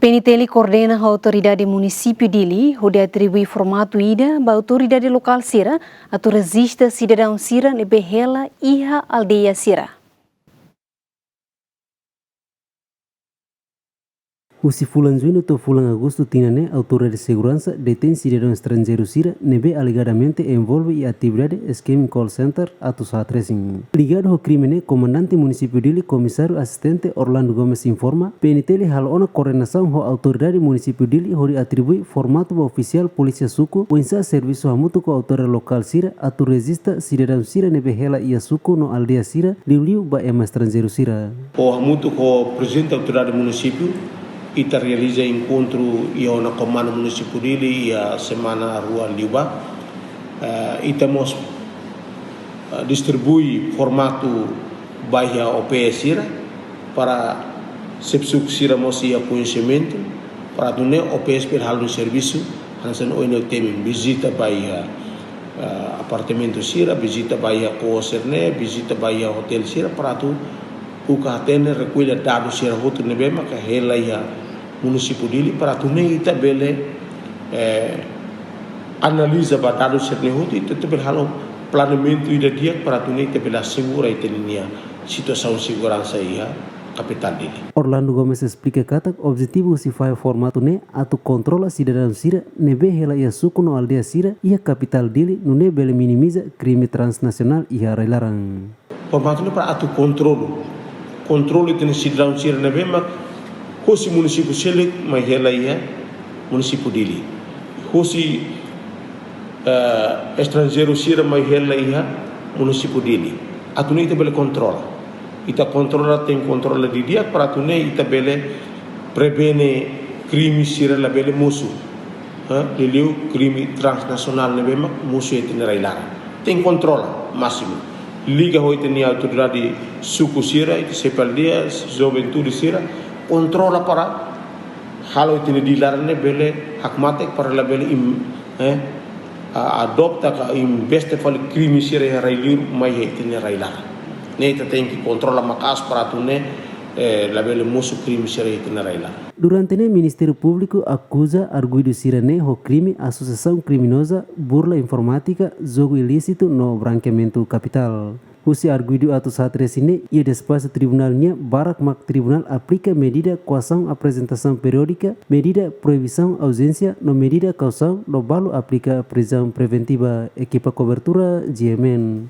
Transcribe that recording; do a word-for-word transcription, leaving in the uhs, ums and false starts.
PNTL koordena ho Autoridade Munisípiu Dili hodi atribui formatu ida ba autoridade lokál sira atu rejista sidadaun sira ne'ebé hela iha aldeia sira. Husi fulan Juñu to'o fulan Agostu tinan ne'e, Autoridade Seguransa detein sidadaun estranjeiru sira ne'ebé alegadamente envolve iha atividade scam call center Atus Haat Resin. Ligadu ho krime ne'e, Komandante Munisípiu Dili, Komisáriu Asistente Orlando Gomes informa, PNTL halo ona koordenasaun ho Autoridade Munisípiu Dili hodi atribui formatu ba ofisiál polísia suku, oinsá servisu hamutuk ho autoridade lokál sira atu rejista sidadaun sira ne'ebé hela iha suku no aldeia sira, liuliu ba ema estranjeiru sira. Ho hamutuk ho Prezidente Autoridade Munisípiu, ita realiza enkontru iha ona Komandu Munisípiu Dili iha semana rua liubá. Eh, ita mós, eh, distribui formatu ba iha O P S sira, para xefe suku sira mós iha koñesimentu, para atu nune'e O P S bele halo servisu, hanesan ohin ne'e temi vizita ba iha, eh, apartamentu sira, vizita ba iha koa sira-ne'e, vizita ba iha otél sira, para atu buka hatene, rekolla dadus sira hotu ne'ebé maka hela iha Munisípiu Dili, para atu nune'e ita bele, eh, analiza ba dadus sira-ne'e hotu, ita, ita bele halo planeamentu ida di'ak para atu nune'e ita bele asegura ita-nia situasaun seguransa iha kapitál Dili. Orlando Gomes esplika katak objetivu husi fahe formatu ne'e atu kontrola sidadaun sira ne'ebé hela iha suku no aldeia sira iha kapitál Dili, nune'e bele minimiza krime transnasionál iha rai-laran. Formatu ne'e para atu kontrolu. Kontrolu ita-nia sidadaun sira ne'ebé mak hosi munisípiu seluk mai hela iha Munisípiu Dili. Hosi, eh, estranjeiru sira mai hela iha Munisípiu Dili. Atu nune'e ita bele kontrola. Ita kontrola, tenke kontrola didi'ak para atu nune'e ita bele prevene krime sira labele mosu. Ha, liuliu krime transnasionál ne'ebé mak mosu iha ita-nia rai-laran. Tenke kontrola másimu. Liga ho ita-nia autoridade suku sira, ita xefe aldeia, juventude sira, kontrola para halo ita-nia rai-laran ne'e bele hakmatek para labele im-, eh, a-, adota ka investe fali krime sira iha rai-liur mai iha ita-nia rai-laran. Ne'e ita tenke kontrola maka'as para atu nune'e, eh, labele mosu krime sira iha ita-nia rai-laran. Durante ne'e, Ministériu Públiku akuza arguidu sira-ne'e ho krime asosiasaun kriminoza, burla informátika, jogu ilísitu no brankeamentu kapitál. Husi arguidu Atus Haat Resin ne'e, iha despaxu tribunál nian barak mak tribunál aplika medida koasaun aprezentasaun periódika, medida proibisaun auzénsia no medida kausaun no balu aplika prizaun preventiva. Ekipa kobertura, G M N.